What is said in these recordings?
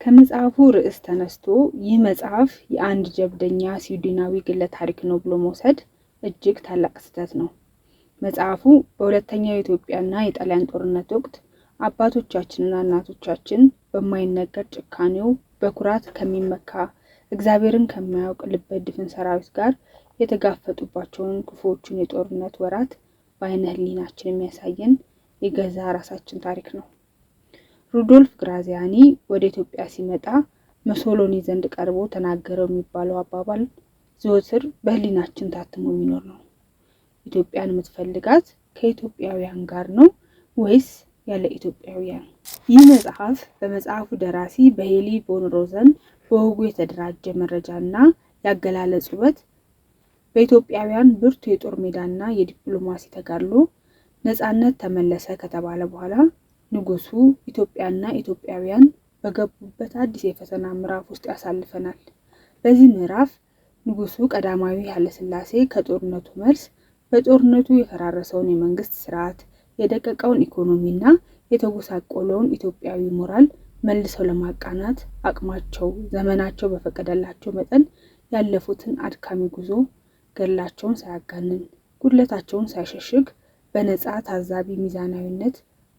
ከመጽሐፉ ርዕስ ተነስቶ ይህ መጽሐፍ የአንድ ጀብደኛ ስዊድናዊ ግለ ታሪክ ነው ብሎ መውሰድ እጅግ ታላቅ ስህተት ነው። መጽሐፉ በሁለተኛው የኢትዮጵያና የጣሊያን ጦርነት ወቅት አባቶቻችንና እናቶቻችን በማይነገር ጭካኔው በኩራት ከሚመካ፣ እግዚአብሔርን ከማያውቅ ልበ ድፍን ሰራዊት ጋር የተጋፈጡባቸውን ክፉዎቹን የጦርነት ወራት በአይነ ሕሊናችን የሚያሳየን የገዛ ራሳችን ታሪክ ነው። ሩዶልፍ ግራዚያኒ ወደ ኢትዮጵያ ሲመጣ ሙሶሎኒ ዘንድ ቀርቦ ተናገረው የሚባለው አባባል ዘወትር በሕሊናችን ታትሞ የሚኖር ነው። ኢትዮጵያን የምትፈልጋት ከኢትዮጵያውያን ጋር ነው ወይስ ያለ ኢትዮጵያውያን? ይህ መጽሐፍ በመጽሐፉ ደራሲ በሄሊ ቮን ሮዘን በወጉ የተደራጀ መረጃና ያገላለጽ ውበት በኢትዮጵያውያን ብርቱ የጦር ሜዳና የዲፕሎማሲ ተጋድሎ ነጻነት ተመለሰ ከተባለ በኋላ፣ ንጉሱ ኢትዮጵያና ኢትዮጵያውያን በገቡበት አዲስ የፈተና ምዕራፍ ውስጥ ያሳልፈናል። በዚህ ምዕራፍ ንጉሱ ቀዳማዊ ኃይለሥላሴ ከጦርነቱ መልስ በጦርነቱ የፈራረሰውን የመንግስት ስርዓት፣ የደቀቀውን ኢኮኖሚና የተጎሳቆለውን ኢትዮጵያዊ ሞራል መልሰው ለማቃናት አቅማቸው ዘመናቸው በፈቀደላቸው መጠን ያለፉትን አድካሚ ጉዞ ገድላቸውን ሳያጋንን፣ ጉድለታቸውን ሳይሸሽግ፣ በነፃ ታዛቢ ሚዛናዊነት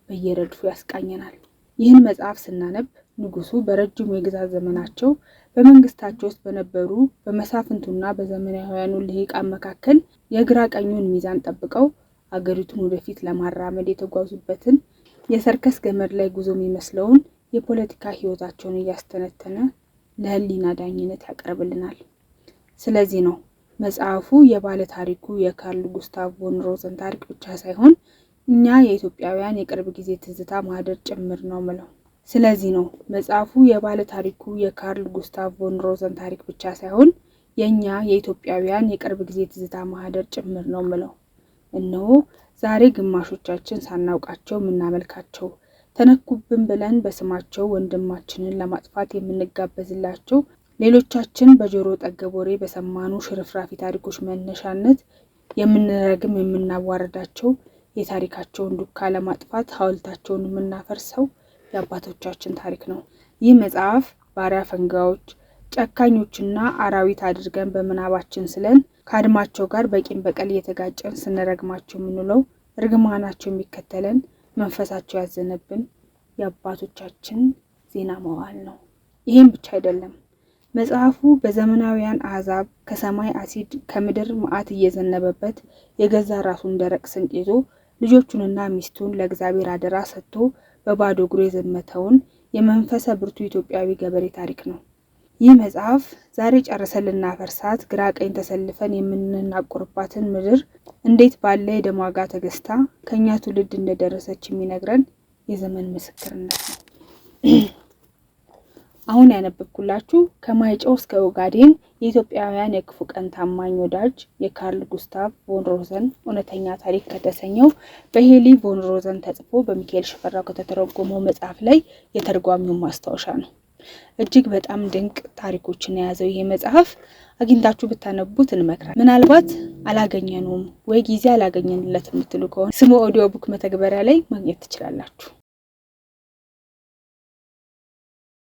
በየረድፉ ያስቃኘናል። ይህን መጽሐፍ ስናነብ ንጉሱ በረጅሙ የግዛት ዘመናቸው በመንግስታቸው ውስጥ በነበሩ በመሳፍንቱና በዘመናውያኑ ልሂቃን መካከል የግራ ቀኙን ሚዛን ጠብቀው አገሪቱን ወደፊት ለማራመድ የተጓዙበትን የሰርከስ ገመድ ላይ ጉዞ የሚመስለውን የፖለቲካ ሕይወታቸውን እያስተነተነ ለሕሊና ዳኝነት ያቀርብልናል። ስለዚህ ነው መጽሐፉ የባለ ታሪኩ የካርል ጉስታቭ ቮን ሮዘን ታሪክ ብቻ ሳይሆን እኛ የኢትዮጵያውያን የቅርብ ጊዜ ትዝታ ማህደር ጭምር ነው ምለው። ስለዚህ ነው መጽሐፉ የባለ ታሪኩ የካርል ጉስታቭ ቮን ሮዘን ታሪክ ብቻ ሳይሆን የእኛ የኢትዮጵያውያን የቅርብ ጊዜ ትዝታ ማህደር ጭምር ነው ምለው። እነሆ ዛሬ ግማሾቻችን ሳናውቃቸው የምናመልካቸው፣ ተነኩብን ብለን በስማቸው ወንድማችንን ለማጥፋት የምንጋበዝላቸው፣ ሌሎቻችን በጆሮ ጠገብ ወሬ በሰማኑ ሽርፍራፊ ታሪኮች መነሻነት የምንረግም የምናዋርዳቸው፣ የታሪካቸውን ዱካ ለማጥፋት ሐውልታቸውን የምናፈርሰው የአባቶቻችን ታሪክ ነው። ይህ መጽሐፍ ባሪያ ፈንጋዮች፣ ጨካኞችና አራዊት አድርገን በምናባችን ስለን ከአድማቸው ጋር በቂም በቀል እየተጋጨን ስንረግማቸው የምንውለው፣ እርግማናቸው የሚከተለን፣ መንፈሳቸው ያዘነብን የአባቶቻችን ዜና መዋዕል ነው። ይህም ብቻ አይደለም። መጽሐፉ በዘመናዊያን አሕዛብ ከሰማይ አሲድ ከምድር መዓት እየዘነበበት የገዛ ራሱን ደረቅ ስንቅ ይዞ ልጆቹንና ሚስቱን ለእግዚአብሔር አደራ ሰጥቶ በባዶ እግሩ የዘመተውን የመንፈሰ ብርቱ ኢትዮጵያዊ ገበሬ ታሪክ ነው። ይህ መጽሐፍ ዛሬ ጨርሰን ልናፈርሳት ግራ ቀኝ ተሰልፈን የምንናቆርባትን ምድር እንዴት ባለ የደም ዋጋ ተገዝታ ከእኛ ትውልድ እንደደረሰች የሚነግረን የዘመን ምስክርነት ነው። አሁን ያነበብኩላችሁ ከማይጨው እስከ ኦጋዴን የኢትዮጵያውያን የክፉ ቀን ታማኝ ወዳጅ የካርል ጉስታቭ ቮን ሮዘን እውነተኛ ታሪክ ከተሰኘው በሄሊ ቮን ሮዘን ተጽፎ በሚካኤል ሽፈራው ከተተረጎመው መጽሐፍ ላይ የተርጓሚውን ማስታወሻ ነው። እጅግ በጣም ድንቅ ታሪኮችን የያዘው ይሄ መጽሐፍ አግኝታችሁ ብታነቡት እንመክራለን። ምናልባት አላገኘነውም ወይ ጊዜ አላገኘንለት የምትሉ ከሆነ ስሙ audio book መተግበሪያ ላይ ማግኘት ትችላላችሁ።